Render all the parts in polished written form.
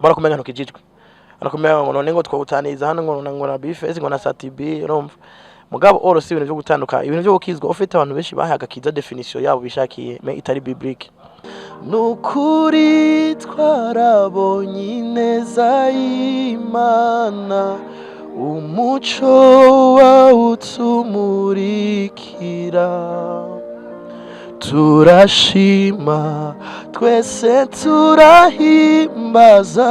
Barakumenya ntukijijwe, barakumenya ngo none ngo twawutaniza hano ngo na Bifes, ngo na Satibi. Urumva, mugabo oro si ibintu byo gutandukana, ibintu byo gukizwa. Ufite abantu benshi bahaye agakiza définition yabo bishakiye, mais itari biblique. Nukuri twarabonye ineza y'Imana, umuco wawutumurikira, turashima twese, turahimbaza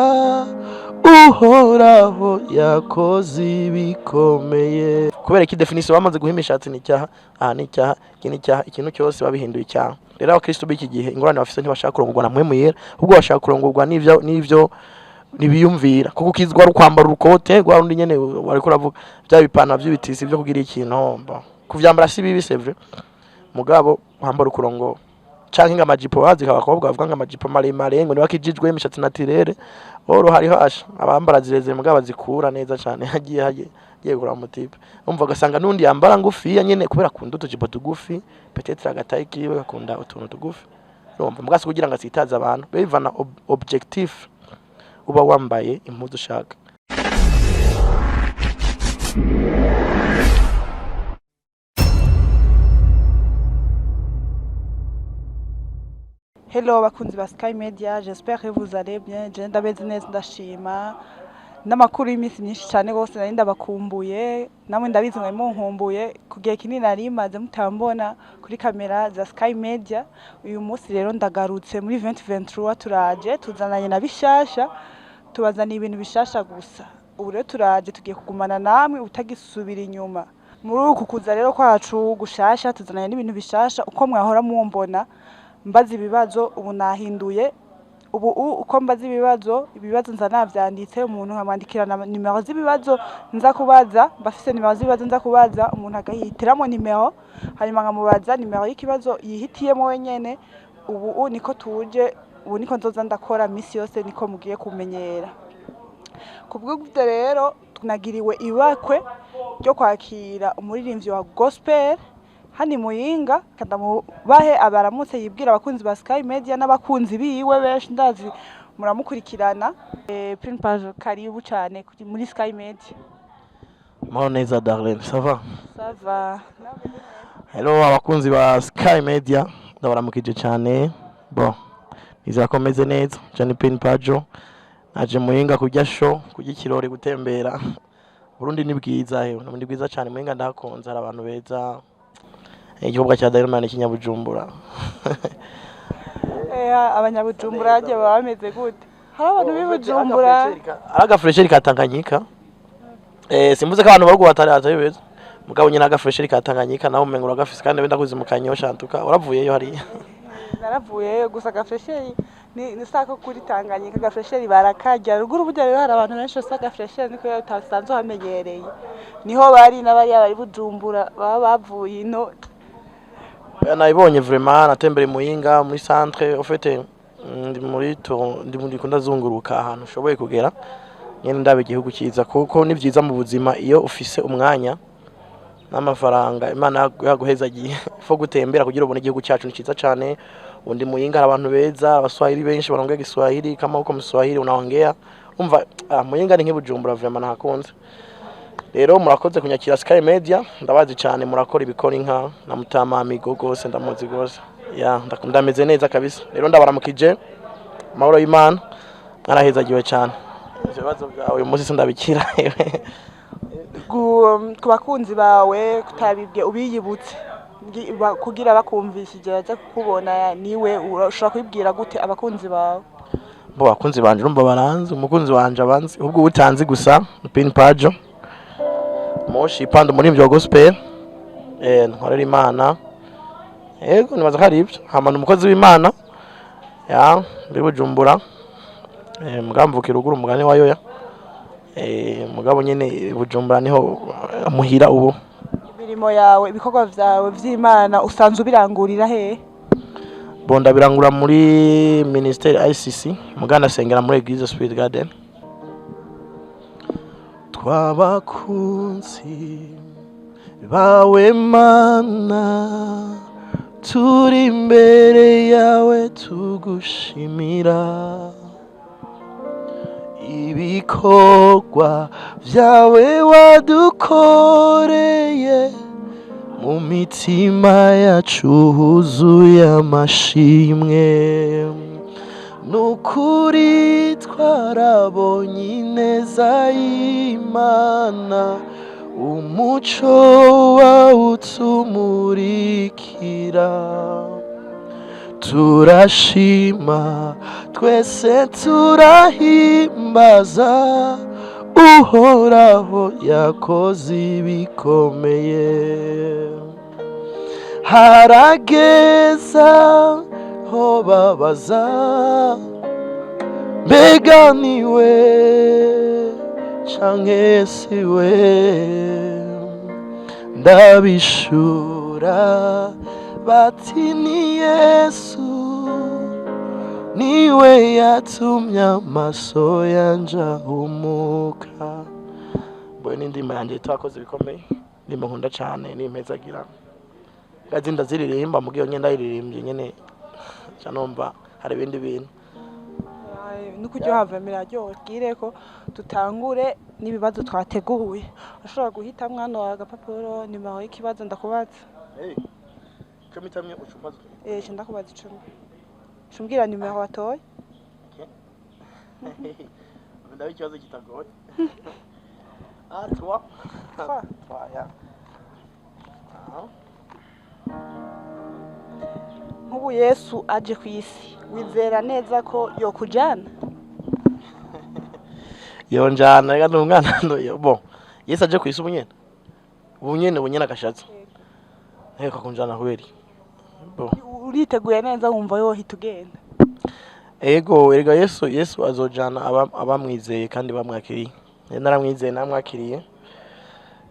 Uhoraho yakoze ibikomeye. Kubera iki définition bamaze guha imishatsi ni icyaha, aha ni icyaha, iki ni icyaha, ikintu cyose babihinduye icyaha. Rero abakristo b'iki gihe ingorane bafise, ntibashaka kurongorwa na Mpwemu Yera, ahubwo bashaka kurongorwa n'ivyo ntibiyumvira, kuko ukizwa ari ukwambara urukote rwa rundi nyene wariko uravuga, bya bipantaro by'ibitisi byo kugira ikintu. Bon, kuvyambara si bibi, c'est vrai, mugabo wambara ukurongo canke ngo amajipo, bazi abakobwa bavuga ngo amajipo maremare ngo ntibakijijwe, imishatsi naturelle. Oro hariho asha abambara zirezire mugabo bazikura neza cane, hagiye hagiye agiye kugura mu type, umva, ugasanga n'undi yambara ngufiya nyene kubera akunda utujipo tugufi, peut-être agatayi kiwe gakunda utuntu tugufi, urumva, mugasi kugira ngo asitaze abantu bivana objectif uba wambaye impuzu ushaka. Hello bakunzi ba Sky Media, j'espère que vous allez bien. Je ndabeze neza, ndashima. N'amakuru y'iminsi myinshi cyane gose, nari ndabakumbuye, namwe ndabizi mwari munkumbuye. Ku gihe kinini nari maze mutambona kuri kamera za Sky Media. Uyu munsi rero ndagarutse muri 2023, turaje tuzananye na bishasha, tubazaniye ibintu bishasha gusa. Ubu rero turaje, tugiye kugumana namwe utagisubira inyuma. Muri uku kuza rero kwacu gushasha, tuzananye n'ibintu bishasha. Uko mwahora mumbona mbaza ibibazo, ubu nahinduye. Ubu uko mbaza ibibazo, ibibazo nza navyanditse, umuntu nkamwandikira na nimero z'ibibazo nza kubaza. Mbafise nimero z'ibibazo nza kubaza, umuntu agahitiramo nimero, hanyuma nkamubaza nimero y'ikibazo yihitiyemo wenyene. Ubu niko tuje, ubu niko nzoza ndakora misi yose, niko mugiye kumenyera. Kubw'ibyo rero tunagiriwe ibakwe ryo kwakira umuririmbyi wa gospel hano i Muyinga. Ndamubahe abaramutse, yibwira abakunzi ba Sky Media n'abakunzi biwe benshi, ndazi muramukurikirana. Pin Page, karibu cyane muri Sky Media. Mahoro neza, Darlene, ça va? Ça va. Hello abakunzi ba Sky Media, ndabaramukije cyane. Bon, nizera ko meze neza. Johnny Pin Pajo, naje Muyinga kurya show, kurya ikirori, gutembera. Burundi ni bwiza, hewe ni bwiza cyane. Muyinga ndahakunze, hari abantu beza. Igikorwa cya Diamond kinyabujumbura. Abanyabujumbura bagiye baba bameze gute? Hari abantu b'i Bujumbura. Ari agafraîcheur ka Tanganyika. Simvuze ko abantu barugu batari beza, mugabo nyine agafraîcheur ka Tanganyika nawe umenga uragafise, kandi wenda kuzi mu Kanyosha ntuka uravuyeyo hariya. Naravuyeyo, gusa agafraîcheur ni sako kuri Tanganyika, agafraîcheur barakarya ruguru. Burya rero hari abantu benshi bafise agafraîcheur, niko utasanzwe uhamenyereye, niho bari n'abariya bari Bujumbura baba bavuye ino. Oya, nabibonye vraiment, natembere Muyinga muri centre. Au fait, ndi muri tour, ndi muri ndazunguruka ahantu ushoboye kugera nyene, ndaba igihugu cyiza, kuko ni byiza mu buzima iyo ufise umwanya n'amafaranga Imana yaguhezagiye fo gutembera kugira ubone igihugu cyacu ni cyiza cyane. Undi Muyinga hari abantu beza, Abaswahili benshi banaongea Kiswahili. Kama uko Mswahili unaongea, umva, Muyinga ni nk'ibujumbura, vraiment nahakunze. Rero murakoze kunyakira Sky Media, ndabazi cyane, murakora ibikora inka na Mutama Amigo gose, ndamuzi gose ya ndameze neza kabisa. Rero ndabaramukije, amahoro y'Imana, mwarahezagiwe cyane. Ivyo bibazo byawe uyu munsi sindabikira. Ku bakunzi bawe kutabibwe, ubiyibutse kugira bakumvise baza kukubona, niwe ushobora kubibwira gute abakunzi bawe? Bo, abakunzi banje urumva baranzi, umukunzi wanje abanzi, ubwo utanzi gusa Pin Pajo Moshi Panda, umuririmbyi wa gospel, nkorera Imana. Yego, nibaza ko ari ibyo. Hama ni umukozi w'Imana ya ndi Bujumbura, mugamvuka ruguru umugani wa yoya, mugabo nyene Bujumbura niho muhira ubu. Imirimo yawe, ibikorwa vyawe vy'Imana usanzwe ubirangurira hehe? Bon, ndabirangura muri ministère ICC, muganda sengera muri Eglise Spirit Garden. Twabakunzi bawe Mana, turi imbere yawe tugushimira. Ibikorwa vyawe wadukoreye, mu mitima yacu huzuye amashimwe. Nukuri twarabonye ineza y'Imana, umuco wawutumurikira. Turashima twese, turahimbaza Uhoraho yakoze ibikomeye. Harageza ho babaza: mbega niwe canke siwe? Ndabishura bati: ni Yesu, niwe yatumye amaso yanje ahumuka. Boye n'indirimbo yanje twakoze bikomeye, indirimbo nkunda cane nimpezagira gazi ndaziririmba. Mugiyo nyene ndayiririmbye nyene ca numva hari ibindi bintu. Nukuryoha biraryoha. Bwire ko dutangure n'ibibazo twateguye. Ushobora guhita mwana wawe agapapuro, nimero y'ikibazo ndakubaza. Eh, ndakubaza 10, umbwira nimero watoye. Ndaba ikibazo kitagoye. Ah, trois. Trois. Trois, ya. Aha. Nk'ubu Yesu aje ku isi, wizera neza ko yokujana? Yonjana reka, ni umwana bon, Yesu aje kwisi ubu nyene, ubu nyene, ubu nyene agashatse reka kunjana kubera iki? Bon. Uriteguye neza, wumva yohita ugenda? Ego, erega Yesu azojana abamwizeye kandi bamwakiriye. Rero naramwizeye, namwakiriye,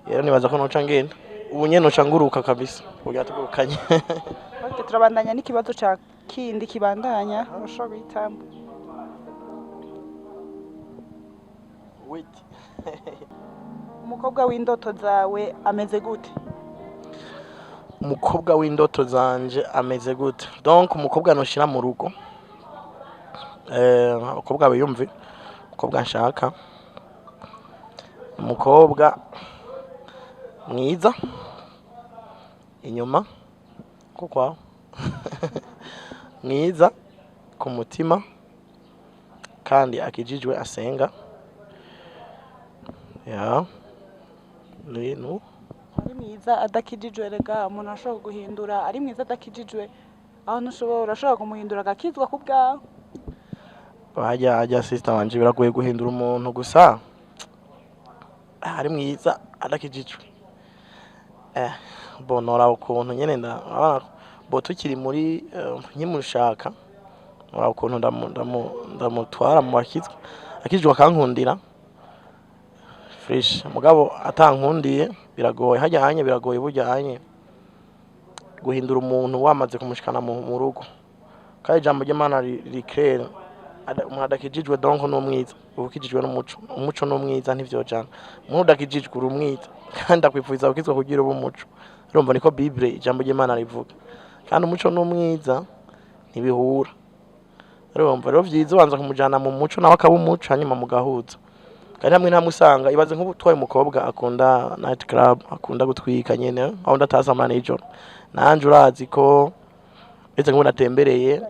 rero nibaza ko noca ngenda ubu nyene, noca nguruka kabisa kugira tugurukanye. Okay, turabandanya n'ikibazo ca kindi kibandanya. Ushobora guhitamo. Wait. Umukobwa w'indoto zawe ameze gute? Umukobwa w'indoto zanje ameze gute? Donc umukobwa noshira mu rugo, abakobwa biyumve, umukobwa nshaka, umukobwa mwiza inyuma kuko mwiza ku mutima kandi akijijwe, asenga, ya ni nu. Ari mwiza adakijijwe, rega umuntu ashobora guhindura. Ari mwiza adakijijwe, aho ntushobora, urashobora kumuhindura agakizwa ku bwawe. Hajya hajya, sister wanje, biragoye guhindura umuntu gusa ari mwiza adakijijwe. Bon, noraba ukuntu nyene nda urabona, bo tukiri muri nkimushaka, noraba ukuntu ndamutwara mu bakizwa, akijijwe akankundira fresh. Mugabo atankundiye biragoye, hajya hanye biragoye, burya hanye guhindura umuntu wamaze kumushikana mu rugo. Kandi ijambo ry'Imana rikera umuntu adakijijwe, donc n'umwiza uba ukijijwe n'umuco, umuco n'umwiza ntivyojana. Umuntu udakijijwe uri umwiza kandi akwipfuza gukizwa kugira ube umuco. Urumva niko Bible, ijambo ry'Imana rivuga, kandi umuco n'umwiza ntibihura. Urumva rero vyiza ubanza kumujana mu muco, nawe akaba umuco, hanyuma mugahuza. Kandi hamwe ntamwe usanga, ibaze nk'ubu utwaye umukobwa akunda night club, akunda gutwika nyene, aho ndatasamana nijoro, nanje urazi ko ndetse nk'ubu natembereye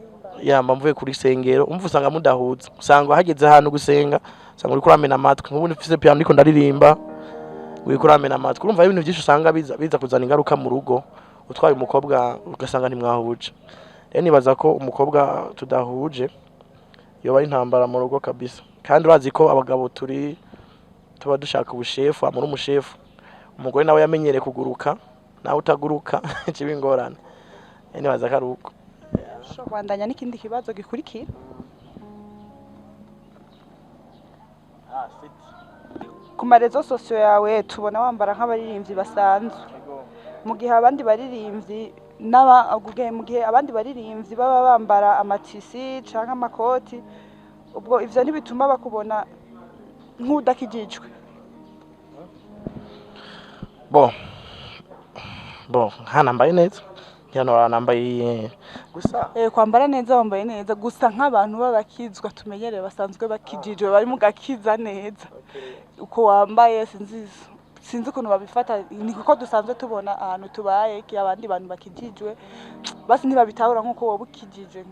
yamba mvuye kuri sengero, umva usanga mudahuza, usanga hageze ahantu gusenga usanga uriko uramena amatwi. Nk'ubu mfise piano ndiko ndaririmba, uriko uramena amatwi. Urumva ibintu byinshi usanga biza kuzana ingaruka mu rugo. Utwaye umukobwa ugasanga ntimwahuje, rero nibaza ko umukobwa tudahuje yoba ari intambara mu rugo kabisa. Kandi urazi ko abagabo turi tuba dushaka ubushefu, amuri umushefu, umugore nawe yamenyereye kuguruka, nawe utaguruka kiba ingorane. Rero nibaza ko ari uko. Ushobora kubandanya n'ikindi kibazo gikurikira. Ku ma réseaux sociaux yawe tubona wambara nk'abaririmbyi basanzwe, mu gihe abandi baririmbyi mu gihe abandi baririmbyi baba bambara amatisi canke amakoti. Ubwo ivyo ntibituma bakubona nk'udakijijwe? Bon, hana mbaye neza. Ngira nambaye gusa. Kwambara neza, wambaye neza, gusa nk'abantu b'abakizwa tumenyereye, basanzwe bakijijwe, bari mu gakiza neza, uko wambaye sinzi ukuntu babifata. Ni kuko dusanzwe tubona ahantu tubaye ki abandi bantu bakijijwe basi ntibabitahura nk'uko wowe ukijijwe.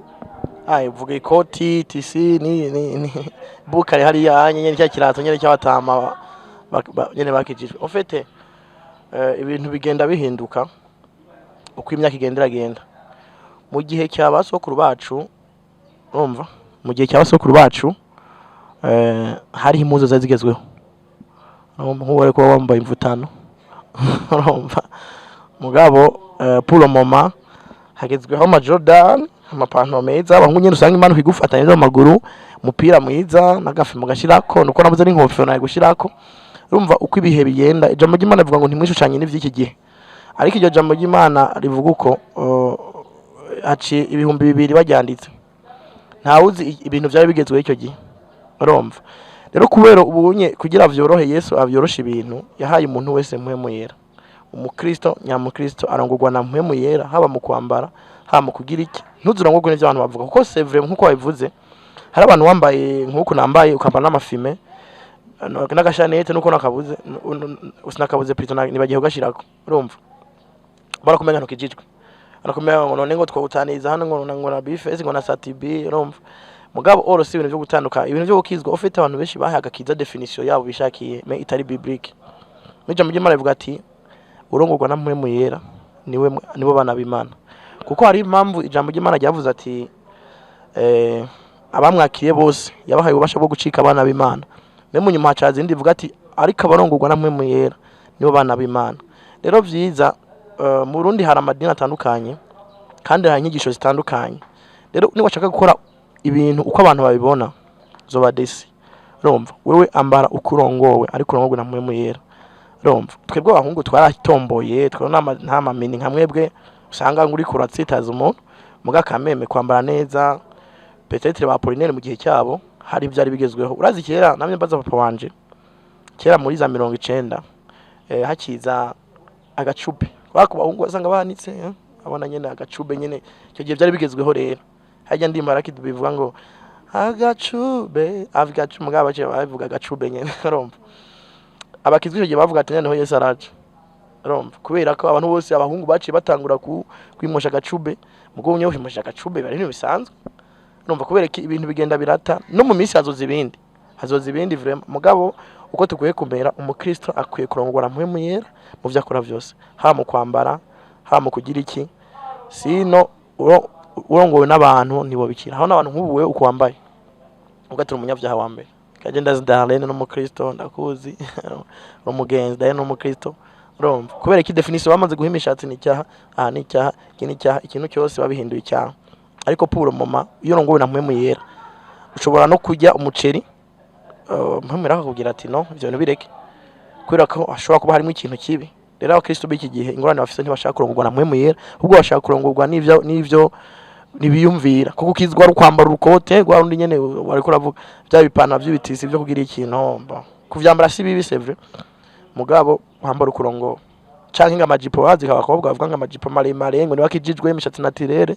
Ay, uvuga ikoti tisi ni bukare hariya nyene, cya kirato nyene cy'abatama nyene bakijijwe. En fait, ibintu bigenda bihinduka uko imyaka igenda iragenda. Mu gihe cya basokuru bacu, urumva, mu gihe cya basokuru bacu, hariho impuzu zari zigezweho. Urumva, nk'ubu bari kuba wambaye imvutano, urumva. Mugabo pour le moment hagezweho ama Jordan, amapantaro meza, abahungu nyene usanga imanuka igufata neza mu maguru, umupira mwiza n'agafimo gashirako, nuko nabuze n'inkofero nayo gushirako. Urumva, uko ibihe bigenda, ijambo ry'Imana rivuga ngo ntimwishushanye n'ivy'iki gihe. Ariko iryo jambo ry'Imana rivuga uko haciye 2000 baryanditse, ntawuzi ibintu vyari bigezweho icyo gihe. Urumva rero, kubera ubunye kugira vyorohe, Yesu avyorosha ibintu, yahaye umuntu wese Mpwemu Yera. Umukristo nyamukristo arongorwa na Mpwemu Yera, haba mu kwambara, haba mu kugira iki. Ntuzurongorwe n'ivyo abantu bavuga, kuko c'est vrai, nkuko wabivuze, hari abantu wambaye nkuko nambaye, ukambara n'amafime n'agashanete, nuko nakabuze, sinakabuze plutôt, nibagiye kugashirako. Urumva, barakumenya ntukijijwe, barakumenya ngo none ngo twawutaniza hano, ngo na bifesi, ngo na satibi. Urumva, mugabo oro si ibintu byo gutandukana, ibintu byo gukizwa. Ufite abantu benshi bahaye agakiza définition yabo bishakiye, mais itari biblique. N'ijambo ry'Imana rivuga ati urongorwa na Mpwemu Yera niwe nibo bana b'Imana. Kuko hari impamvu ijambo ry'Imana ryavuze ati abamwakiriye bose yabahaye ububasha bwo gucika abana b'Imana. Mais mu nyuma hacaza indi ivuga ati ariko abarongorwa na Mpwemu Yera nibo bana b'Imana. Rero vyiza, mu Burundi hari amadini atandukanye kandi hari inyigisho zitandukanye. Rero niba washaka gukora ibintu uko abantu babibona, zoba déçu. Urumva, wewe ambara uko urongowe, ariko urongorwe na Mpwemu Yera. Urumva, twebwe abahungu twaratomboye, twebwe nta mamini nka mwebwe usanga ngo uriko uratsitaza umuntu. Muga kameme kwambara neza, peut-être ba Apollinaire mu gihe cyabo hari ivyari bigezweho. Urazi kera namye mbaza papa wanje, kera muri za 90, hakiza agacube bako bahungu wasanga bahanitse, abona nyene agacube nyene, icyo gihe byari bigezweho. Rero harya ndimba rakidu bivuga ngo agacube agacu, mugabo baciye bavuga agacube nyene. Urumva, abakizwa icyo gihe bavuga ati noneho Yesu araje. Urumva, kubera ko abantu bose abahungu baciye batangura ku kwimosha agacube, mugo unye kwimosha agacube bari ibintu bisanzwe. Urumva, kubera ko ibintu bigenda birata, no mu minsi hazoza ibindi, hazoza ibindi vraiment. Mugabo uko tukwiye kumera, umukristo akwiye kurongora Mpwemu Yera mu vyo akora vyose, haba mu kwambara, haba mu kugira iki. Sino urongowe n'abantu ntibobikira aho n'abantu. Nk'ubu wewe uko wambaye ugatura umunyabyaha wa mbere kaje, ndazi Darlene n'umukristo, ndakuzi uri umugenzi, Darlene n'umukristo. Urumva, kubera ko définition bamaze guha imishatsi ni icyaha, aha ni icyaha, iki ni icyaha, ikintu cyose babihinduye icyaha. Ariko pour le moment, iyo urongowe na Mpwemu Yera, ushobora no kurya umuceri, Mpwemu Yera akakubwira ati no, ivyo bintu bireke, kubera ko hashobora kuba harimo ikintu kibi. Rero abakristo b'iki gihe ingorane bafise, ntibashaka kurongorwa na Mpwemu Yera, ahubwo bashaka kurongorwa n'ivyo ntibiyumvira. Kuko ukizwa ari ukwambara urukote rwa rundi nyene wariko uravuga, bya bipantaro by'ibitisi byo kugira ikintu mba kuvyambara si bibi, c'est vrai. Mugabo wambara ukurongo, canke ngo amajipo, bazi abakobwa bavuga ngo amajipo maremare, ngo ntibakijijwe, imishatsi naturelle.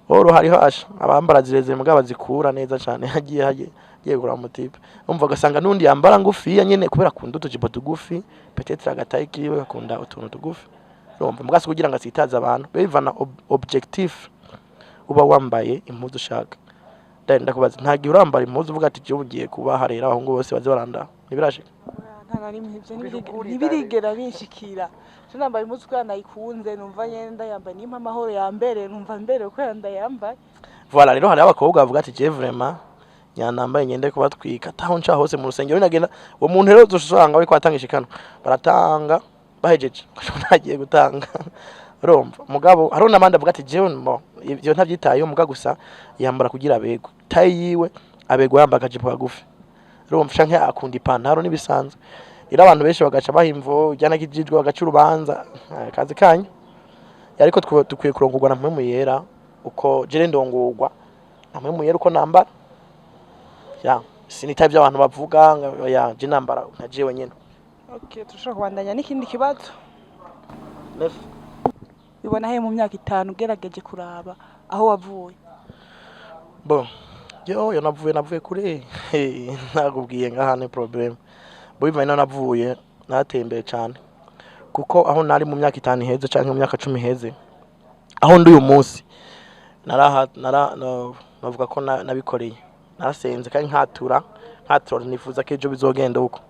Oro hariho asha abambara zirezire, mugabo bazikura neza cane, hagiye gura mu type. Umva, ugasanga n'undi yambara ngufiya nyene kubera akunda utujipo tugufi, peut-être agatayi kiwe gakunda utuntu tugufi. Urumva, mugasi kugira ngo asitaze abantu, bivana objectif uba wambaye impuzu ushaka. Ndakubaza, nta gihe urambara impuzu uvuga ati jewe ugiye kubaha rero abahungu bose baze baranda? Ntibirashika? Nta na rimwe ivyo ntibirigera binshikira. Je nambaye impuzu kubera nayikunze, numva nyene ndayambaye nimpa amahoro yambere, numva mbere kubera ndayambaye. Voilà, rero hariho abakobwa bavuga ati je vraiment nyanambaye ngende kubatwika ataho nca hose mu rusengero nagenda. Uwo muntu rero uzosanga bariko batanga ishikano, baratanga bahejeje nagiye gutanga. Urumva, mugabo hariho n'abandi avuga ati jewe mo ivyo ntavyitayeho, muga gusa yambara kugira abegwe taille yiwe, abegwa yambaye akajipo kagufi. Urumva, canke akunda ipantaro n'ibisanzwe. Rero abantu benshi bagaca bahimvo ujyana kijijwe, bagaca urubanza. Kazi kanyu. Ariko dukwiye kurongorwa na Mpwemu Yera. Uko jere ndongorwa na Mpwemu Yera uko nambara, ya sinitaye ibyo abantu bavuga ngo ya je nambara nka jewe nyene. Okay, turashobora kubandanya n'ikindi kibazo. Neuf. Ubona he mu myaka 5 ugerageje kuraba aho wavuye? Bon, yo navuye kure, nagubwiye ngaha ni problème. Bo bivanye naho navuye, nateye imbere cyane, kuko aho nari mu myaka 5 iheze canke mu myaka 10 iheze, aho ndi uyu munsi naraha nara no, navuga ko nabikoreye, narasenze kandi nkatura nifuza ko ejo bizogenda uko.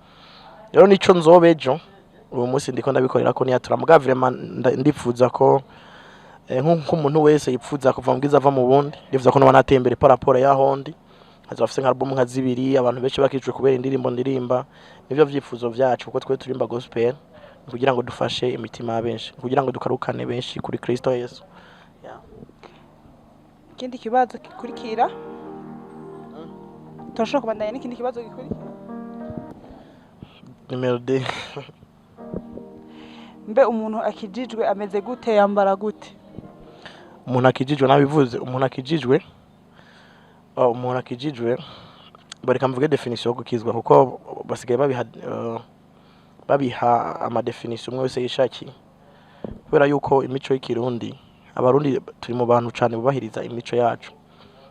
Rero nico nzoba ejo, uyu munsi ndiko ndabikorera ko niyatura. Muga vraiment ndifuza ko nk'umuntu wese yipfuza kuva mu bwiza ava mu bundi, ndifuza ko noba nateye imbere par rapport y'aho ndi, nkazoba mfise nka album nka 2, abantu benshi bakijwe kubera indirimbo ndirimba. Nivyo vyifuzo vyacu, kuko twe turimba gospel kugira ngo dufashe imitima ya benshi, kugira ngo dukarukane benshi kuri Kristo Yesu. Ikindi kibazo gikurikira, turashobora kubandanya n'ikindi kibazo gikurikira. Numero 2. Mbe umuntu akijijwe ameze gute, yambara gute? Umuntu akijijwe, nabivuze, umuntu akijijwe, bareka mvuge definition yo gukizwa, kuko basigaye babiha ama definition umwe wese yishakiye, kubera yuko imico y'ikirundi, abarundi turi mu bantu cane bubahiriza imico yacu.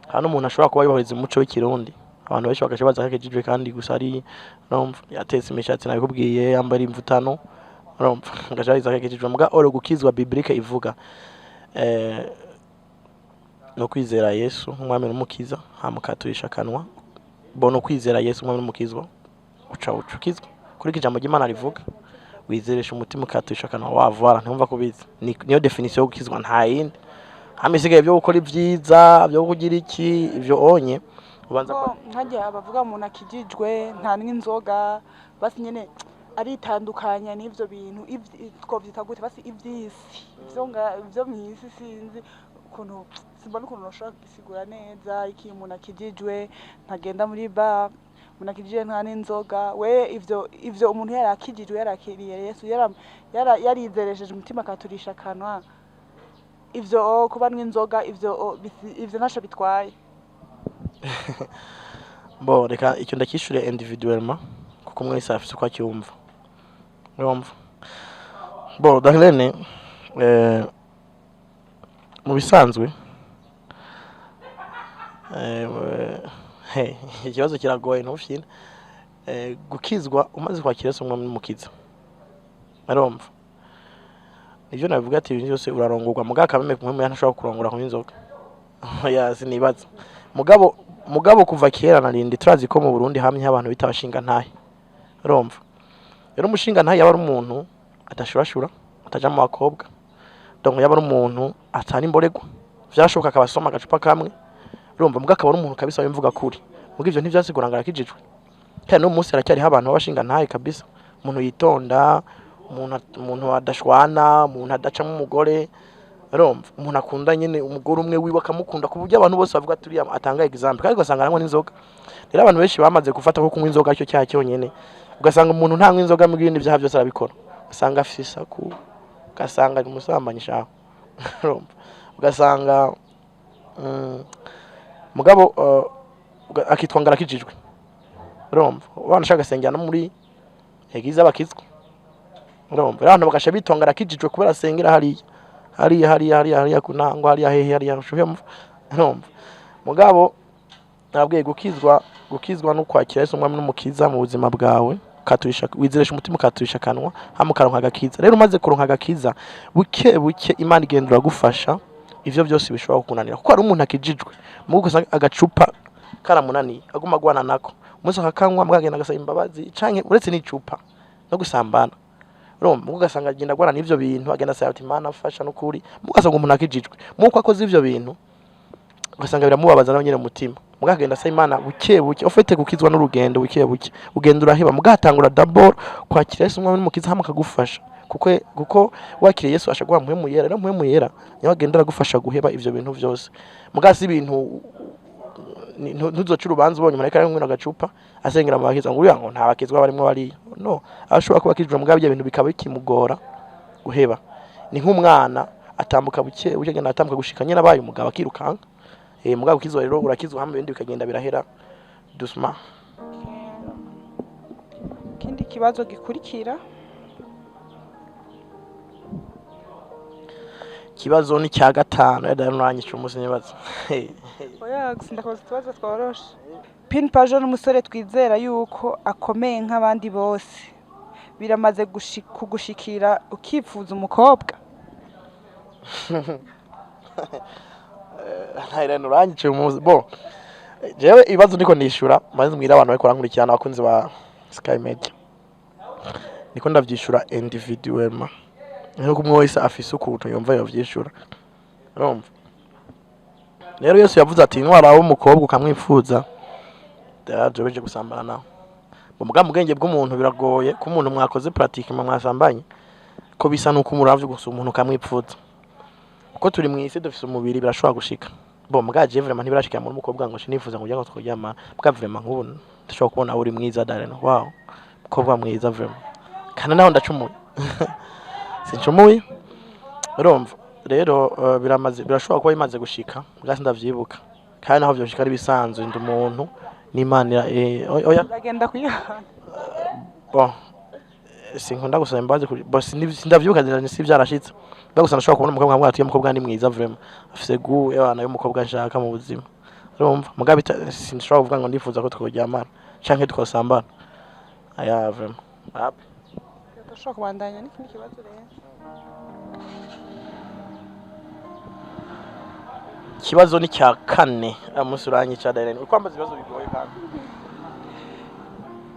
Hano umuntu ashobora kuba yubahiriza umuco w'ikirundi, abantu benshi bagaca baza akijijwe kandi gusa ari urumva yatetse imishatsi, nabikubwiye, yambara imvutano, urumva agaca baza akijijwe. Muga oro gukizwa biblique ivuga no kwizera Yesu nk'umwami n'umukiza, hama ukaturisha akanwa. Bona kwizera Yesu nk'umwami n'umukiza, uca ukizwa kuri ijambo ry'Imana rivuga, wizeresha umutima ukaturisha akanwa, wavara ntumva kubizi. Niyo definition yo gukizwa, nta yindi. Hama isigaye byo gukora ibyiza, byo kugira iki, ivyo onye ubanza ko nkagiye abavuga umuntu akijijwe nta n'inzoga, basi nyene aritandukanya n'ivyo bintu, twovyita gute, basi ivyisi, ivyo mwisi, sinzi ukuntu, simbona ukuntu noshobora kugisigura neza. Iki umuntu akijijwe ntagenda muri bar, umuntu akijijwe nta n'inzoga, we ivyo umuntu yarakijijwe, yarakiriye Yesu, yarizeresheje umutima akaturisha akanwa, ivyo kuba n'inzoga, ivyo ntaco bitwaye. Bon, reka icyo ndakishure individuellement, kuko umwe wese afise uko acyumva. Urumva? Bon, Darlene, mu bisanzwe ikibazo kiragoye ntufyine. Gukizwa umaze kwakira Yesu umwami n'umukiza, urumva nivyo nabivuga ati ibintu byose urarongorwa, mugabo akameme kumwe muya ntashobora kurongora kunywa inzoga. Ya sinibaza. Mugabo kuva kera narindi turazi ko mu Burundi hamye abantu bita abashinga ntahe, urumva. Rero umushinga ntahe yaba ari umuntu atashurashura, ataja mu bakobwa, donc yaba ari umuntu atana imboregwa, vyashoboka akabasoma agacupa kamwe, urumva, mugabo akaba ari umuntu kabisa w'imvuga kuri. Muga ivyo ntivyasigura ngo arakijijwe. Kandi no munsi haracyariho abantu b'abashinga ntahe kabisa, umuntu yitonda, umuntu adashwana, umuntu adacamo umugore, urumva, umuntu akunda nyene umugore umwe wiwe akamukunda ku buryo abantu bose bavuga turi atanga example, kandi ugasanga aranywa n'inzoga. Rero abantu benshi bamaze gufata ko kunywa inzoga aricyo cyaha cyonyene, ugasanga umuntu ntanywa inzoga mu bindi byaha byose arabikora, ugasanga afise isaku, ugasanga ari umusambanyi shaho, urumva, ugasanga mugabo akitwa ngo arakijijwe, urumva, abana ashaka agasengera no muri eglise abakizwa, urumva, abantu bagasha bitonga arakijijwe kubera asengera hariya hariya hariya hariya hariya kunangwa hariya hehe hariya ushuhe, urumva. Mugabo nabwiye gukizwa no kwakira Yesu umwami n'umukiza mu buzima bwawe, ukaturisha, wizeresha umutima ukaturisha akanwa, hama ukaronka agakiza. Rero umaze kuronka agakiza, buke buke Imana igenda iragufasha ivyo byose bishobora kukunanira, kuko hari umuntu akijijwe mugo usanga agacupa karamunaniye, aguma agwana nako, umunsi akakanywa mugagenda agasaba imbabazi, canke uretse n'icupa no gusambana, urumva, mugo ugasanga agenda agwana n'ivyo bintu, agenda asaba ati Imana afasha n'ukuri, mugo ugasanga umuntu akijijwe muko akoze ivyo bintu, ugasanga biramubabaza nawe nyene mu mutima, mugo agenda asaba Imana buke buke. Ufite gukizwa n'urugendo buke buke, ugenda uraheba, mugo atangura d'abord kwakira Yesu umwami n'umukiza, hama akagufasha, kuko wakiriye Yesu asha guha mpwemu yera. Rero mpwemu yera niwe agenda aragufasha guheba ivyo bintu vyose. Muga si ibintu ntuzoca urubanza ubonye umuntu ariko aranywa agacupa asengera mu bakizwa ngo uriya ngo nta bakizwa barimwo bariya, no, ashobora kuba akijijwe, mugabo ibyo bintu bikaba bikimugora guheba. Ni nk'umwana atambuka buke buke, agenda atambuka gushika nyene abaye umugabo akirukanka. Mugabo ukizwa rero urakizwa, hamwe ibindi bikagenda birahera doucement. Ikindi kibazo gikurikira, Ikibazo ni cya gatanu, yada nuranyica umunsi nibaza. Oya, gusa ndakubaza utubazo tworoshe. Pin Pajo n'umusore twizera yuko akomeye nk'abandi bose. Biramaze kugushikira ukifuza umukobwa? Ntairene, uranyica umunsi. Bo jewe ibibazo ndiko nishura, maze mbwira abantu bariko barankurikirana, abakunzi ba Sky Media, niko ndavyishura individuellement, nkuko umwe wese afise ukuntu yumva yovyishura. Urumva rero, Yesu yavuze ati: "Intwara w'umukobwa ukamwifuza, bije gusambana nawe." Mu bwa bwenge bw'umuntu biragoye ko umuntu mwakoze pratique mwasambanye, ko bisa nuko umuravye gusa umuntu ukamwipfuza. Kuko turi mu isi, dufise umubiri, birashobora gushika. Bo mbwa je vraiment ntibirashikira muri umukobwa ngo sinifuza ngo ngo tworyama. Bwa vraiment nk'ubu ndashobora kubona uri mwiza, Darren, wow, mukobwa mwiza vraiment, kandi naho ndacumuye, sincumuye. Urumva rero, biramaze, birashobora kuba bimaze gushika, bwa sindavyibuka, kandi naho vyoshika ari bisanzwe, ndi umuntu n'Imana oya. Uragenda kuyihana. Bon, sinkunda gusaba imbabazi kuri bo, sindavyibuka, si vyarashitse. Mbega gusa ndashobora kubona umukobwa nkamubwira ati: "Uyu mukobwa ni mwiza vraiment, afise goût y'abana y'umukobwa nshaka mu buzima." Urumva, mugabo sinshobora kuvuga ngo ndifuza ko tworyamana canke twosambana, aya vraiment wapi. Ndashobora kubandanya n'ikindi kibazo rero. Ikibazo ni cya kane. Umunsi uranyica, Darren, uriko wambaza ibibazo bigoye kandi.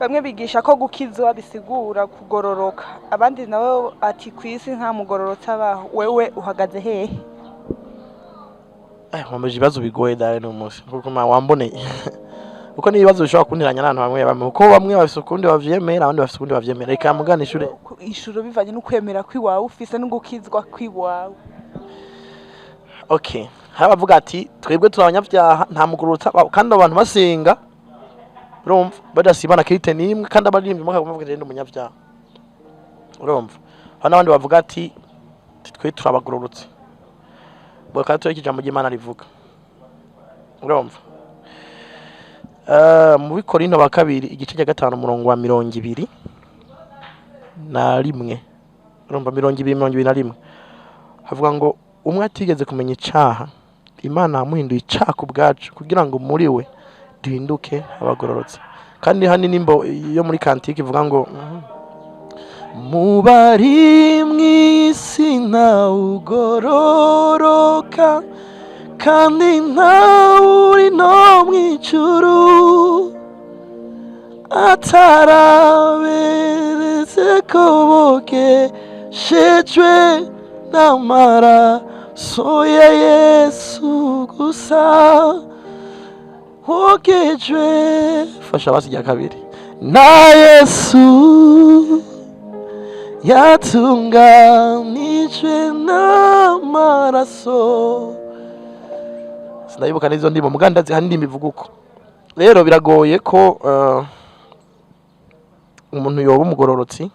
Bamwe bigisha ko gukizwa bisigura kugororoka, abandi nabo ati ku isi nta mugororotsi abaho. Wewe uhagaze hehe? Wambaje ibibazo bigoye, Darren, uyu munsi kuko wamboneye, kuko ni ibibazo bishobora kuntiranya n'abantu bamwe bamwe, kuko bamwe bafise ukundi bavyemera, abandi bafise ukundi bavyemera. Reka mugana ishure. Ishuro bivanye n'ukwemera kw'iwawe ufise n'ugukizwa kw'iwawe. Okay, hari abavuga ati: "Twebwe turi abanyabyaha, nta mugororotsi abaho," kandi abo bantu basenga, urumva, badasibana kirite n'imwe, kandi abaririmbyi bakavuga ngo: "Ndi umunyabyaha." Urumva, hari n'abandi bavuga ati: "Twe turabagororotse." Bwo kandi tureke ijambo ry'Imana rivuga. Urumva, mu Bikorinto ba kabiri, igice cya 5, umurongo wa 21, urumva, 20, 21, havuga ngo: "Umwe atigeze kumenya icaha, Imana yamuhinduye icaha ku bwacu, kugira ngo muri we duhinduke abagororotse." Kandi hano nimbo yo muri cantique ivuga ngo: "Mu bari mw'isi ntawugororoka, kandi ntawuri no mw'ijuru ataraberetse ko bogeshejwe n'amaraso ya Yesu gusa." Wogejwe, fasha basi rya kabiri, na Yesu, yatunganijwe n'amaraso. Sinayibuka n'izo ndimo, muganda hari indirimbo ivuga uko. Rero biragoye ko umuntu yoba umugororotsi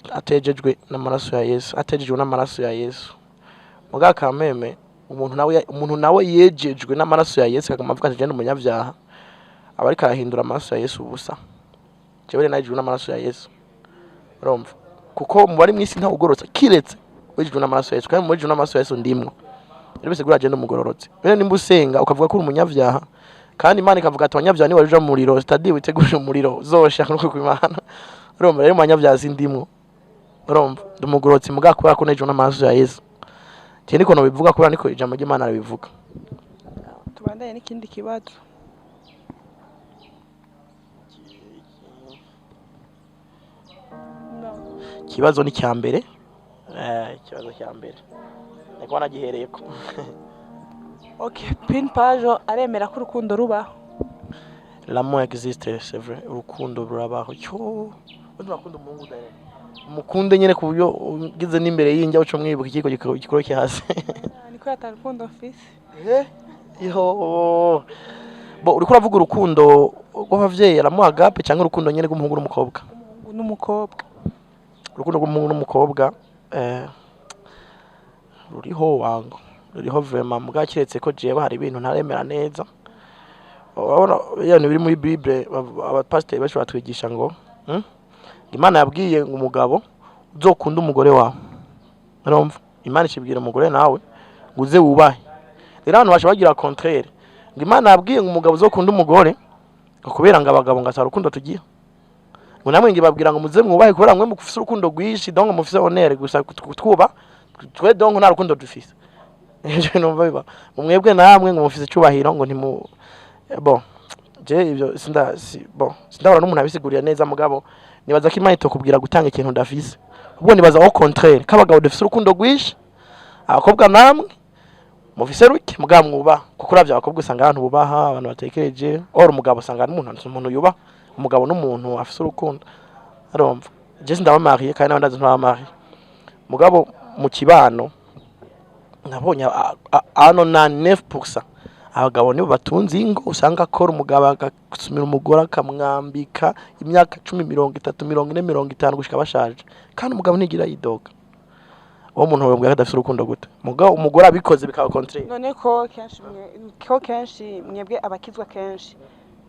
atejejwe n'amaraso ya Yesu, atejejwe n'amaraso ya Yesu. Muga kameme umuntu nawe yejejwe n'amaraso ya Yesu akaguma avuga ati: "Jenda umunyabyaha," aba ariko arahindura amaraso ya Yesu ubusa. Jewe rero najejwe n'amaraso ya Yesu, urumva, kuko mu bari mw'isi ntawe ugororotse kiretse wejejwe n'amaraso ya Yesu, kandi mu wejejwe n'amaraso ya Yesu ndimwo. Rero bisigura jenda umugororotse. Rero nimba usenga ukavuga ko uri umunyabyaha, kandi Imana ikavuga ati: "Abanyabyaha nibaja mu muriro," sitadi witegurire umuriro uzosha nuko kw'Imana. Urumva rero, mu banyabyaha sindimwo, urumva, ndi umugororotsi muga kubera ko nejejwe n'amaraso ya Yesu. Je niko nobivuga, kubera niko ijambo ry'Imana ribivuga. Tubandanye n'ikindi kibazo. Ikibazo ni cya mbere, ikibazo cya mbere niko nagihereyeko. Okay, Pin Pajo aremera ko urukundo rubaho? L'amour existe, c'est vrai, urukundo rurabaho. Cyo undi urakunda umuhungu direct, umukunde nyene ku buryo ugeze n'imbere y'injya uca umwibuka ikiko gikoroke hasi. Niko yatari urukundo mfise. Yo bo, uriko uravuga urukundo rw'abavyeyi, aramuha agape, cyangwa urukundo nyene rw'umuhungu n'umukobwa? Umuhungu n'umukobwa. Urukundo rw'umuhungu n'umukobwa, ruriho wango, ruriho vraiment, muga kiretse ko jewe hari ibintu ntaremera neza. Urabona iyo bintu biri muri Bible, abapasiteri benshi batwigisha ngo, Imana yabwiye ngo umugabo uzokunda umugore wawe, urumva. Imana icibwira umugore nawe ngo uze wubahe. Rero abantu basha bagira contraire, ngo Imana yabwiye ngo umugabo uzokunda umugore, ngo kubera ngo abagabo ngo ata rukundo tugira, ngo namwe ngo ibabwira ngo muze mwubahe kubera mwe mufise urukundo rwinshi, donc mufise honneur gusa kutwuba twe, donc nta rukundo dufise. Ivyo numva biba ngo mwebwe namwe ngo mufise icubahiro, ngo ntimu bon, je ivyo sinda si, bon, sindabona n'umuntu abisigurira neza. Mugabo nibaza ko Imana itokubwira gutanga ikintu udafise. Ubwo nibaza au contraire ko abagabo dufise urukundo rwinshi, abakobwa namwe mufise ruke, mugabo mwubaha, kuko uravye abakobwa usanga abantu bubaha, abantu batekereje. Or umugabo usanga ari umuntu yubaha. Umugabo n'umuntu afise urukundo. Urumva, je sindaba marié, kandi n'abandi ndazi ntibaba marié, mugabo mu kibano nabonye ano na 9% abagabo nibo batunze ingo. Usanga akora, umugabo agasumira umugore, akamwambika imyaka 10, 30, 40, 50, gushika bashaje, kandi umugabo ntigira yidoga. Uwo muntu wabwira ko adafise urukundo gute? Mugabo umugore abikoze bikaba contraire. None ko kenshi mwebwe abakizwa kenshi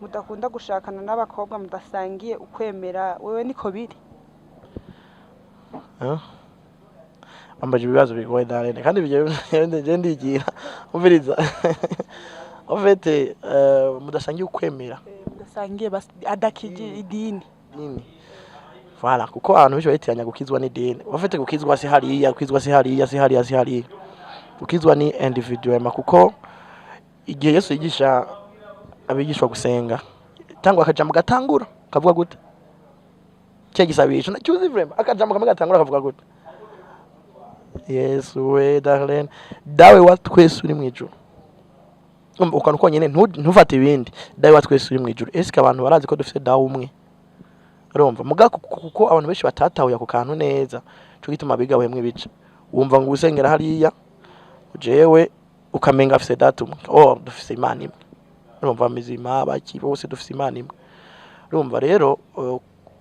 mudakunda gushakana n'abakobwa mudasangiye ukwemera, wewe niko biri? Bambaje ibibazo bigoye, Darene, kandi ibyo je ndigira. Umviriza, en fait, mudasangiye ukwemera? Mudasangiye adakije idini. Nini, voilà, kuko abantu benshi bayitiranya gukizwa n'idini. Bafite gukizwa si hariya, gukizwa si hariya, si hariya, si hariya. Gukizwa ni individuellement, kuko igihe Yesu yigisha abigishwa gusenga, tangwa akajambo gatangura kavuga gute? Cya gisabisho nacyuzi vraiment, akajambo kamwe gatangura kavuga gute? Yesu we, Darlene, Dawe wa twese uri mu ijuru. Umva, ukantu konyene, ntufate ibindi. Dawe wa twese uri mu ijuru. Eske abantu barazi ko dufite Dawe umwe? Urumva, muga kuko abantu benshi batatahuye ako kantu neza, cyo gituma bigabuyemwo ibice. Wumva ngo usengera hariya, jewe ukamenga afise data umwe. Oh, dufise Imana imwe. Urumva, mizima baki bose dufise Imana imwe. Urumva rero,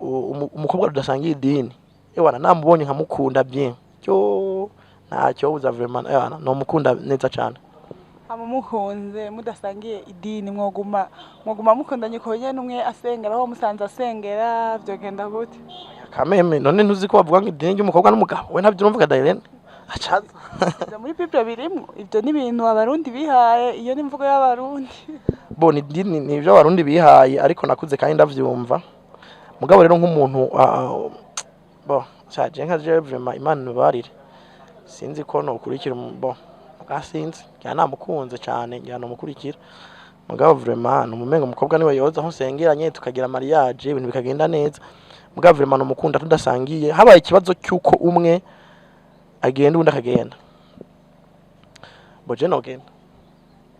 umukobwa tudasangiye idini, ewana, namubonye nkamukunda bien, cyo ntacyo buza vraiment, ewana, nomukunda neza cane. Hama mukunze mudasangiye idini, mwoguma mukundanye uko nyene, umwe asengera aho musanze asengera, vyogenda gute? Kameme, none ntuzi ko bavuga ngo idini ry'umukobwa n'umugabo? We ntabyo urumva, Darlene acaza. Ivyo muri Bible birimwo? Ivyo ni ibintu Abarundi bihaye, iyo ni imvugo y'Abarundi. Bo ni idini, ni ibyo Abarundi bihaye, ariko nakuze kandi ndavyumva. Mugabo rero nk'umuntu, bo shaje nka je, vraiment, Imana imubarire, sinzi ko nokurikira bo muga sinzi ngira namukunze cane, ngira nomukurikira. Mugabo vraiment numumenga umukobwa niwe yoza aho nsengera nyene, tukagira mariage, ibintu bikagenda neza. Mugabo vraiment nomukunda tudasangiye. Habaye ikibazo cy'uko umwe agenda uwundi akagenda, bo je nogenda.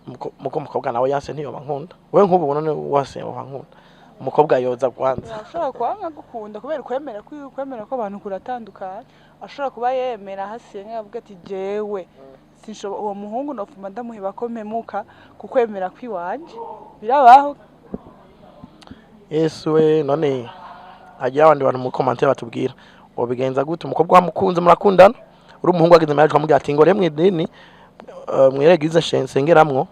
Muko umukobwa nawe yanse, ntiyoba nkunda. We nk'ubu none wase woba nkunda, umukobwa yoza kwanza? Ashobora kuba nkagukunda kubera ukwemera kwiwe, ukwemera ko abantu kuratandukanye. Ashobora kuba yemera hasenga, avuga ati jewe sinshobora, uwo muhungu nopfuma ndamuheba ko mpemuka kukwemera kwiwanje. Birabaho. Yesu we, none hagira abandi bantu mu commentaire batubwira, wobigenza gute? Umukobwa wamukunze, murakundana, uri umuhungu, wagize mariage, ukamubwira ati ngo rero mw'idini, mw'église nsengeramwo,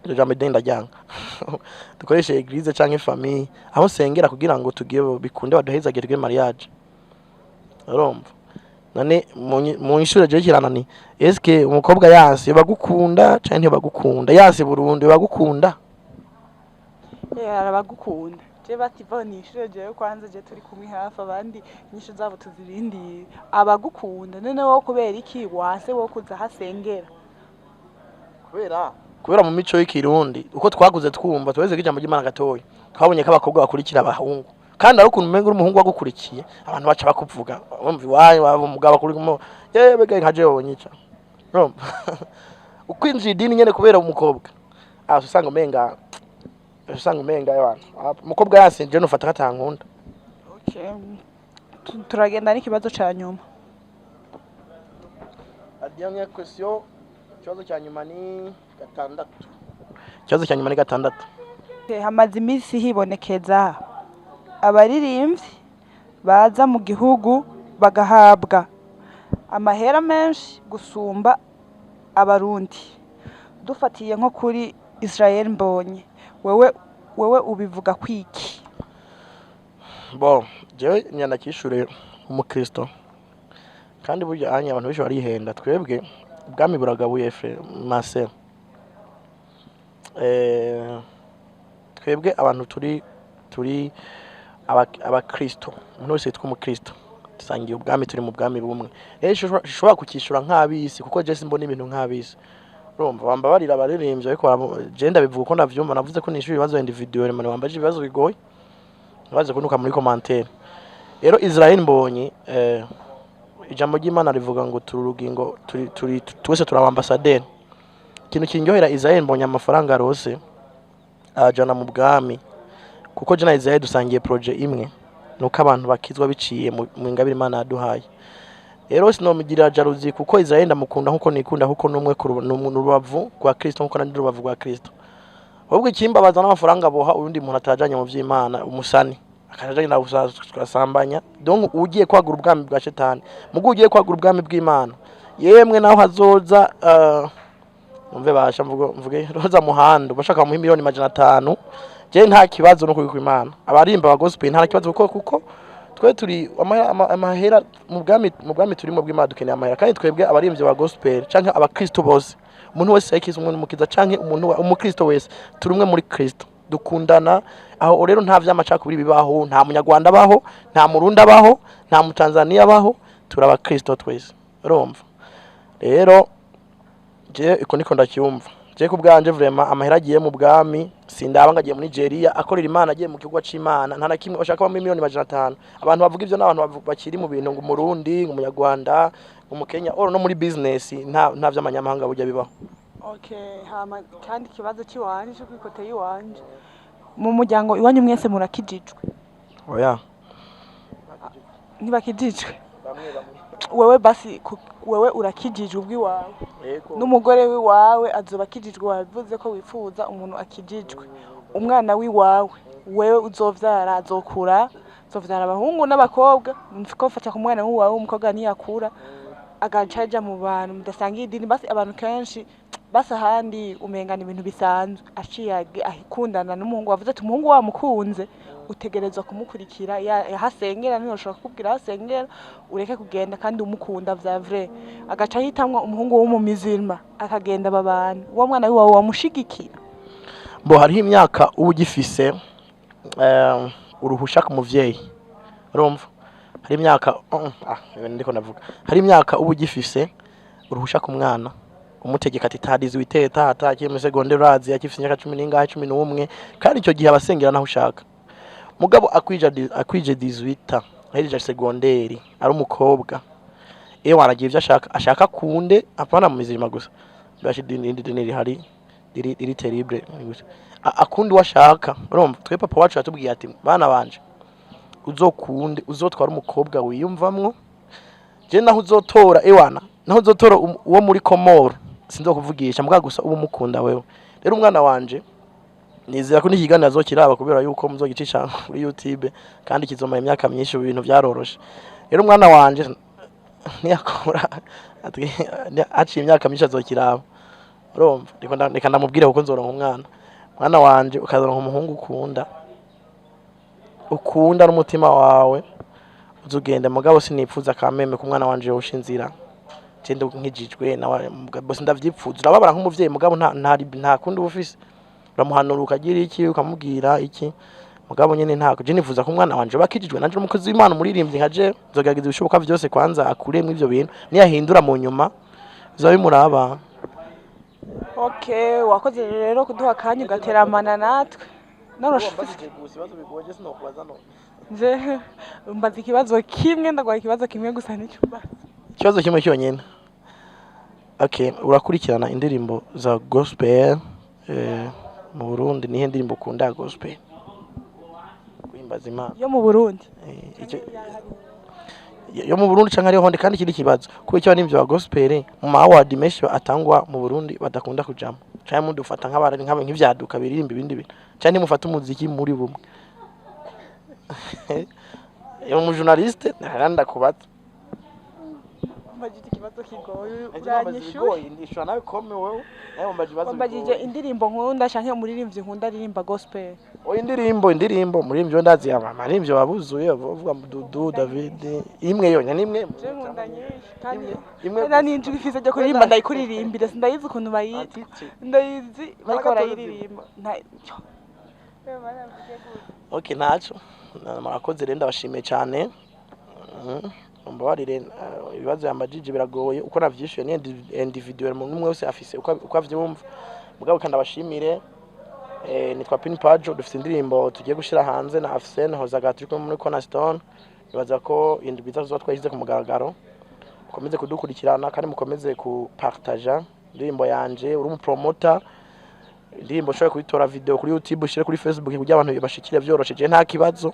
iryo jambo idini ndaryanga, dukoreshe église canke famille aho nsengera, kugira ngo tugire bikunde, baduhezagire, tugire mariage. Urumva, none mu ishure je kiranani, eske umukobwa yanse bagukunda canke ntibagukunda? Yanse burundu, bagukunda? Arabagukunda. Je bativa nishure, jewe kwanza je turi kumwe hafi, abandi inyishu zabo tuzirindiye. Abagukunda, none wowe kubera iki wase wo kuza hasengera? Kubera mu mico y'ikirundi, uko twakuze twumva, twese ko ijambo ry'Imana gatoya, twabonye ko abakobwa bakurikira abahungu. Kandi ari ukuntu umenga uri umuhungu wagukurikiye, abantu baca bakuvuga. Urumva, iwanyu waba umugabo akuri mo yewe bega nka jewe wonyica. Urumva, ukwinjira idini nyene kubera umukobwa, ah, usanga umenga abantu umukobwa yasinje, nufata ko atankunda. Okay. Turagenda n'ikibazo ca nyuma. La dernière question, ikibazo cya nyuma ni gatandatu. Ikibazo cya nyuma ni gatandatu. Hamaze iminsi hibonekeza abaririmbyi baza mu gihugu bagahabwa amahera menshi gusumba Abarundi, dufatiye nko kuri Israel Mbonye. Wewe ubivuga kwiki? Bon, jewe nyandakishure umukristo. Kandi burya anya abantu benshi barihenda. Twebwe ubwami buragabuye, frère Marcel. Twebwe abantu turi abakristo, umuntu wese yitwa umukristo dusangiye ubwami, turi mu bwami bumwe. Rero ishobora kukishura nk'abisi, kuko je simbona ibintu nk'abisi. Urumva, bamba barira abaririmbyi, ariko je ndabivuga uko ndavyumva. Navuze ko nishura ibibazo individuel, mane wambaje ibibazo bigoye, ntibaze kunuka muri commentaire. Rero Israel Mbonyi, ijambo ry'Imana rivuga ngo turi urugingo, turi twese turi abambasaderi. Ikintu kindyohera, Israel Mbonyi amafaranga arose ajana mu bwami, kuko je na Israel dusangiye projet imwe, nuko abantu bakizwa biciye mu ingabire Imana yaduhaye. Rero sinomugirira jalousie, kuko Israel ndamukunda nkuko nikunda, kuko numwe ku n'urubavu rwa Kristo nkuko nandi rubavu rwa Kristo. Ahubwo ikimbabaza n'amafaranga boha urundi muntu atajanye mu vy'Imana, umusani akajanye na ugasambanya. Donc ugiye kwagura ubwami bwa Shetani, mugo ugiye kwagura ubwami bw'Imana. Yemwe, naho hazoza umve basha mvugo mvuge roza muhando bashaka bamuha 500,000,000, je nta kibazo no kubikwa Imana. Abarimba ba gospel nta kibazo, kuko twe turi amahera mu bwami turimo bw'Imana. Dukeneye amahera. Kandi twebwe abarimvyi ba gospel canke abakristo bose, umuntu wese yakize umwe n'umukiza, canke umuntu umukristo wese, turi umwe muri Kristo, dukundana. Aho rero nta vy'amacakubiri bibaho, nta munyarwanda abaho, nta murundi abaho, nta mutanzaniya abaho, turi abakristo twese. Urumva rero, je iko niko ndacyumva. Je ku bwanje, vraiment, amahera agiye mu bwami. Sindaba ngo agiye muri Nigeria akorera Imana, agiye mu gikorwa c'Imana, nta na kimwe bashaka bamo 500,000,000. Abantu bavuga ivyo n'abantu bakiri mu bintu ngo umurundi, ngo umunyarwanda, ngo umukenya. Oro no muri business nta vy'amanyamahanga burya bibaho. Okay, hama kandi ikibazo cy'iwanje cyo kwi côté y'iwanje, mu muryango iwanyu mwese murakijijwe? Oya. Ntibakijijwe? Bamwe bamwe. Wewe basi wewe urakijijwe ubw'iwawe? Yego. N'umugore w'iwawe azoba akijijwe? Wabivuze ko wifuza umuntu akijijwe. Umwana w'iwawe wewe uzovyara azokura, azovyara abahungu n'abakobwa. Ko fata ku mwana w'iwawe w'umukobwa, niyakura agaca aja mu bantu mudasangiye idini, basi abantu kenshi basi ahandi umengana ibintu bisanzwe, aciye akundana n'umuhungu, wavuze ati umuhungu wamukunze utegerezwa kumukurikira ahasengera, ntiyoshobora kukubwira aho asengera ureke kugenda, kandi umukunda vya vrai, agaca ahitamwo umuhungu w'umumizirima, akagenda babana, uwo mwana wiwawe wamushigikira? Bo hariho imyaka uba ugifise uruhusha ku muvyeyi. Urumva, hari imyaka ibintu ndiko ndavuga, hari imyaka uba ugifise uruhusha ku mwana, umutegeka ati tadizi witeye tata akiri muri secondaire, urazi akifise imyaka 10 n'ingahe, 11. Kandi icyo gihe abasengera naho ushaka. Mugabo akwije 18, ahejeje secondaire, ari umukobwa, iyo waragiye ivyo ashaka akunde, apana mu mizirima gusa. Bashi idini, dini rihari riri terrible. Akunda uwo ashaka. Urumva, twe papa wacu yatubwiye ati: "Bana banje, uzokunde uzotwara umukobwa wiyumvamwo. Je naho uzotora, ewana, naho uzotora uwo muri Komoro, sinzokuvugisha mbwa, gusa uba umukunda wewe." Rero umwana wanje nizera ko n'ikiganiro azokiraba, kubera yuko muzogicisha kuri YouTube kandi kizomara imyaka myinshi. Ubu ibintu byaroroshe. Rero umwana wanje niyakura haciye imyaka myinshi azokiraba. Urumva, reka ndamubwire, kuko nzoronka umwana. Mwana wanje, ukazoronka umuhungu ukunda, ukunda n'umutima wawe, uzugende. Mugabo sinipfuza kameme ko umwana wanje yosha inzira. Je nkijijwe nawe bose ndavyipfuza. Urababara nk'umuvyeyi, mugabo nta kundi uba ufise. Uramuhanura, ukagira iki, ukamubwira iki, mugabo nyene ntako. Je nifuza ko umwana wanje bakijijwe nanje umukozi w'Imana, umuririmbyi nka je. Nzogerageza ibishoboka vyose kwanza akuremwo ivyo bintu. Niyahindura mu nyuma bizoba bimuraba. Okay, wakoze rero kuduha akanya ugateramana natwe. None ufise nje mbaza ikibazo kimwe, ndaguha ikibazo kimwe gusa, nicyo mbaza. Ikibazo kimwe cyonyine. Okay, urakurikirana indirimbo za gospel mu Burundi? Nihe ndirimbo ukunda ya gospel guhimbaza Imana? Yo mu Burundi? Yo mu Burundi canke ariho hondi. Kandi ikindi kibazo, kubera icyo abaririmbyi ba gospel mu ma award menshi atangwa mu Burundi badakunda kujamo, canke mudufata nk'abari nk'ivyaduka biririmba ibindi bintu, canke ntimufata umuziki muri bumwe? Yo mu journaliste ndakubaza. Kumbajije ikibazo kigoye, uranyishuye. Ndishura nawe kome wewe, nawe wambaje ibibazo. Wambajije indirimbo nkunda canke umuririmbyi nkunda aririmba gospel. Oya, indirimbo umuririmbyi we ndazi, abaririmbyi babuzuye bavuga Dudu David, imwe yonyine, imwe. Je nkunda nyinshi kandi imwe. Nta n'ijwi ifise ryo kuririmba, ndayikuririmbira, sindayizi ukuntu bayitwa. Atiti. Ndayizi bariko barayiririmba. Okay, ntaco. Murakoze rero, ndabashimiye cyane. Mumbabarire, ibibazo yambajije biragoye uko navyishuye ni individuel, umuntu umwe wese afise uko avyumva. Mugabo kandi ndabashimire. Nitwa Pin Pajo, dufite indirimbo tugiye gushira hanze na Afsen Hozaga, turi kumwe muri Cornerstone. Nibaza ko indwi iza tuzoba twayishyize ku mugaragaro. Mukomeze kudukurikirana kandi mukomeze kupartaja indirimbo yanje. Uri umupromoter, indirimbo ushobora kuyitora video kuri YouTube, ushire kuri Facebook kugira abantu bashikire vyoroshe. Je nta kibazo,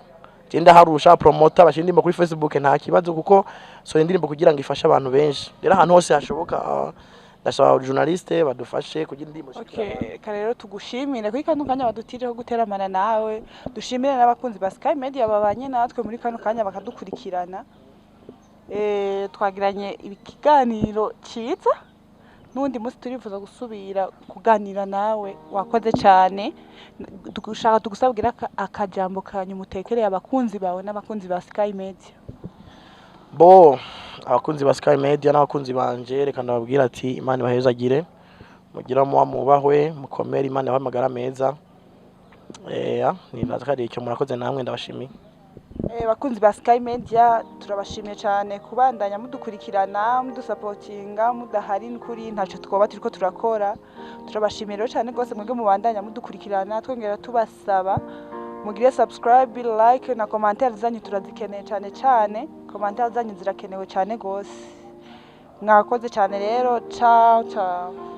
je ndaharusha promoter bashira indirimbo kuri Facebook, nta kibazo, kuko so indirimbo kugira ngo ifashe abantu benshi. Rero ahantu hose hashoboka, ndasaba journaliste badufashe kugira indirimbo ishikire abantu. Okay, reka rero tugushimire kuri kano kanya badutijeho guteramana nawe, dushimire n'abakunzi ba Sky Media babanye natwe muri kano kanya bakadukurikirana. Twagiranye ikiganiro ciza, n'undi munsi turifuza gusubira kuganira nawe. Wakoze cyane. Dushaka tugusabwira akajambo kanyu mutekereye abakunzi bawe n'abakunzi ba Sky Media. Bo abakunzi ba Sky Media n'abakunzi banje, reka ndababwira ati Imana ibahezagire, mugira muba mubahwe, mukomere, Imana ibahe amagara meza. Nibaza ko ari icyo. Murakoze namwe, ndabashimiye. Bakunzi ba Sky Media, turabashimiye cyane kubandanya mudukurikirana, mudusapotinga. Mudahari kuri ntacyo twoba turiko turakora. Turabashimiye rero cyane rwose mwebwe mubandanya mudukurikirana. Twongera tubasaba mugire subscribe, like na commentaire zanyu turazikeneye cyane cyane. Commentaire zanyu zirakenewe cyane rwose. Mwakoze cyane rero. Ciao ciao.